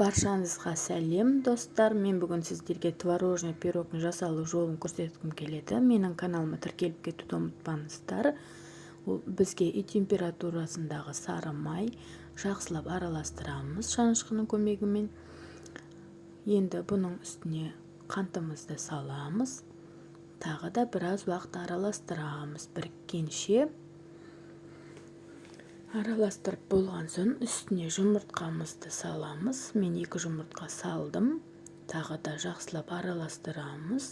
Баршаңызға сәлем, достар! Мен бүгін сіздерге творожный пирогтың жасалу жолын көрсеткім келеді. Менің каналыма тіркеліп кетуді ұмытпаңыздар. Ол бізге үй температурасындағы сары май, жақсылап араластырамыз шанышқының көмегімен. Енді бұның үстіне қантымызды саламыз. Тағы да біраз уақыт араластырамыз біріккенше. Араластырып болған соң үстіне жұмыртқамызды саламыз. Мен 2 жұмыртқа салдым. Тағы да жақсылап араластырамыз.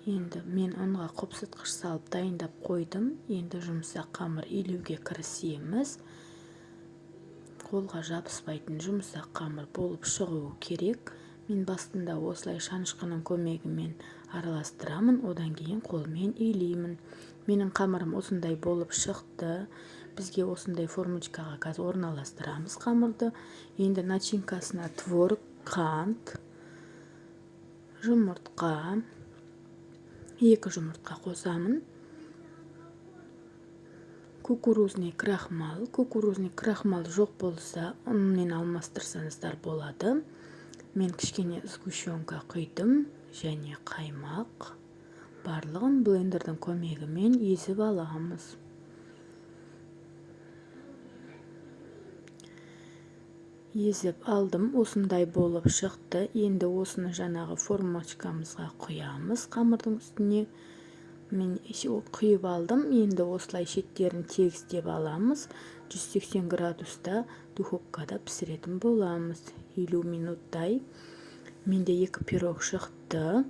Енді мен ұнға қопсытқыш салып дайындап қойдым. Енді жұмсақ қамыр илеуге кірісеміз. Қолға жабыспайтын жұмсақ қамыр болып шығуы керек. Мен басында осылай шанышқының көмегімен араластырамын, одан кейін қолмен илеймін. Менің қамырым осындай болып шықты. Бізге осындай формочкаға қазір орналастырамыз қамырды. Енді начинкасына творог, қант, жұмыртқа, 2 жұмыртқа қосамын. Кукурузный крахмал. Кукурузный крахмал жоқ болса, ұнмен алмастырсаңыздар болады. Мен кішкене сгущенка құйдым және қаймақ. Барлығын блендердің көмегімен езіп аламыз. Езіп алдым, осындай болып шықты. Енді осыны жаңағы формочкамызға құямыз қамырдың үстіне. Мен құйып алдым. Енді осылай шеттерін тегістеп аламыз. 180 градуста духовкада пісіретін боламыз. 50 минуттай. Менде 2 пирог шықты.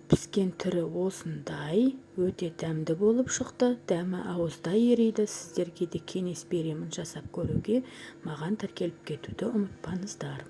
Піскен түрі осындай, өте дәмді болып шықты. Дәмі ауызда ериді. Сіздерге де кеңес беремін жасап көруге. Маған тіркеліп кетуді ұмытпаңыздар.